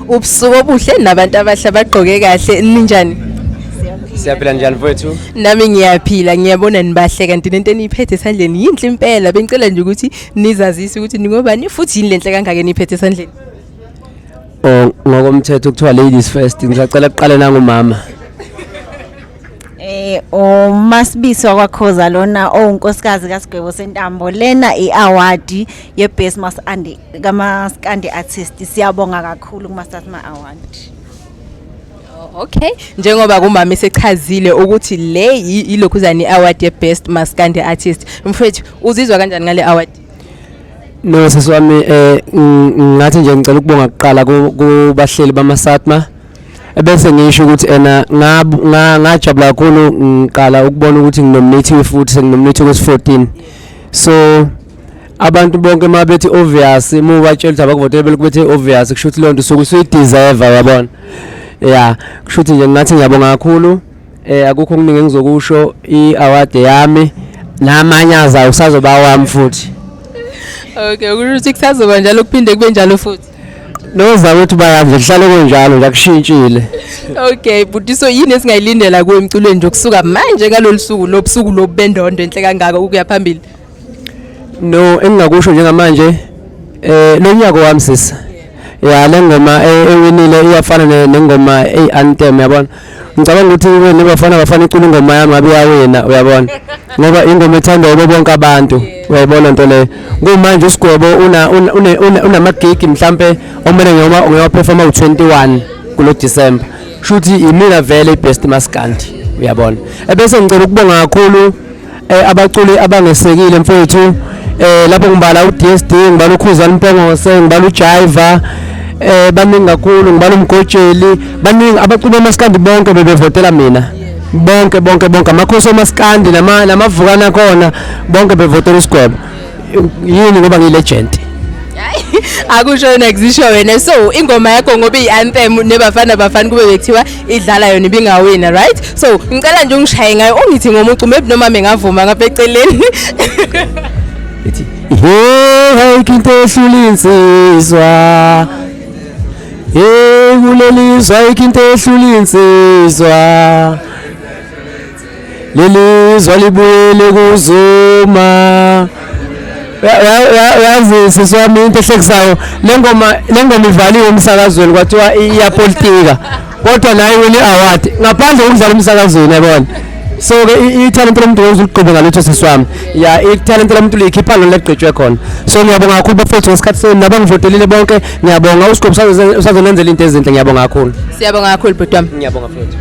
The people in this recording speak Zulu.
Ubusuku obuhle nabantu abahle abagqoke kahle. Ninjani? Siyaphila, njani mfowethu? Nami ngiyaphila, ngiyabona nibahle kanti nento eniyiphethe esandleni yinhle impela. Bengicela nje ukuthi nizazise ukuthi ningobani futhi yini lenhle kangaka eniyiphethe esandleni. Oh, ngokomthetho kuthiwa ladies first. Ngisacela kuqale nangumama. UMasibisi wakwaKhoza lona owunkosikazi kaSigwebo Sentambo. Lena i-award ye-Best Maskandi kaMaskandi Artist. Siyabonga kakhulu kuma-SATMA Award. Okay, njengoba kumama esechazile ukuthi le ilokhuzana i-award ye-Best Maskandi Artist. Mfowethu, uzizwa kanjani ngale award? No, sisi wami, ngathi nje ngicela ukubonga kuqala kubahleli bama-SATMA. Ebese ngisho ukuthi ena ngajabula kakhulu ngiqala ukubona ukuthi nginominate futhi senginominate kwesi-14. So abantu bonke uma bethi obvious, uma ubatshela ukuthi abakuvotele belokhu bethi obvious, kusho ukuthi leyo nto usuke usuyideserve, yabona. Ya, kusho ukuthi nje ngathi ngiyabonga kakhulu. Akukho okuningi engizokusho, i-award yami namanye azayo kusazoba wami futhi. Okay, kusho ukuthi kusazoba njalo, kuphinde kube njalo futhi. Noza ukuthi bayazi nje kuhlale kunjalo nje, akushintshile. Okay, but so yini esingayilindela kuwe emculweni nje kusuka manje ngalolu suku lobusuku lobubendondo enhle kangaka ukuya phambili? No, engingakusho njengamanje, lo nyaka wami, sisi. Ya, le ngoma ewinile iyafana nengoma eyi-anthem, yabona. Ngicabanga ukuthi kube neBafana Bafana icula ingoma yami ngabe iyawina, uyabona, ngoba ingoma ethandwa yibo bonke abantu, uyayibona nto leyo. Kumanje uSigwebo una unamagigi mhlambe omele ngiyowa-performa u-21 kulo December, shuthi imina vele i-best maskandi, uyabona. Ebese ngicela ukubonga kakhulu abaculi abangesekile, mfowethu. Lapho ngibala uDSD, ngibala uKhuzani Mpongose, ngibala uJaiva, baningi kakhulu, ngibala uMgojeli, baningi abaculi bamaskandi, bonke bebevotela mina, bonke bonke bonke, amakhosi omaskandi namavukana khona, bonke bevotela uSigwebo. Yini? Ngoba ngiyi-legend. Akusho wena, kuzisho wena. So ingoma yakho ngoba iyi-anthem neBafana Bafana kube bekuthiwa idlala yona ibingawina, right? So ngicela nje ungishaye ngayo, ungithi ngomucu, maybe noma mengavuma ngapha eceleni. Ithi hey, ayikho into ehlula insizwa, hey, kuleli zwe ayikho into ehlula insizwa, leli zwe libuyele kuZuma. Uyazi sisi wami, into ehlekisayo, le ngoma ivaliwe emsakazweni, kwathiwa iyapolitika, kodwa nayo iwine i-award ngaphandle kokudlala emsakazweni, yabona. So-ke ithalente lomuntu ngeke uzuligqibe ngalutho, sisi wami. Ya, ithalente lomuntu liyikhipha lona legqitshwe khona. So ngiyabonga kakhulu, bafethu, ngesikhathi senu nabangivotelile bonke, ngiyabonga. USigwebo usazonenzela into ezinhle, ngiyabonga kakhulu. Siyabonga kakhulu, bhuti wami. Ngiyabonga, mfethu.